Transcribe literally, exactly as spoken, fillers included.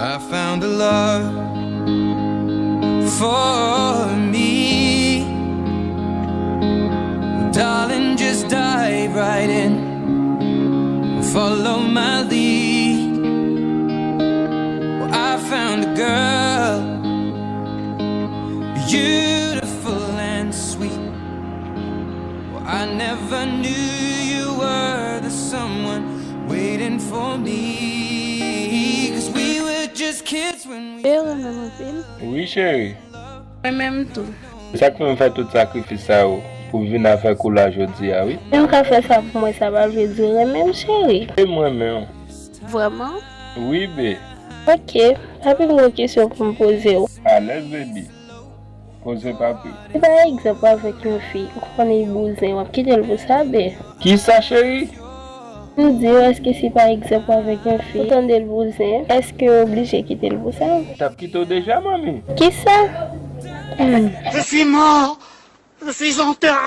I found a love for me. Well, darling, just dive right in. Follow my lead. Well, I found a girl, beautiful and sweet. Well, I never knew you were the someone waiting for me. 'Cause we were just kids when we... Yo, mwen menm anpil. Wi, cheri. Mwen menm tou. Sa k fè m fè tout sakrifis sa yo pou vin avèk ou la jodi a, wi. Si m ka fè sa pou mwen, sa pa vle di w renmen m, cheri. E m renmen w. Vrèman? Wi, be. Ok, papi, m gen yon kesyon pou m poze w. Alèz, baby. Poze, papi. Si pa egzanp w avèk yon fi, ou konnen li bouzen, w ap kite l pou sa, be? Kisa, cheri? M di w, èske si pa egzanp w avèk yon fi, ou tande l bouzen, èske w oblije kite l pou sa? T ap kite w deja, manmi. Kisa? Je suis mort. Je suis enterré.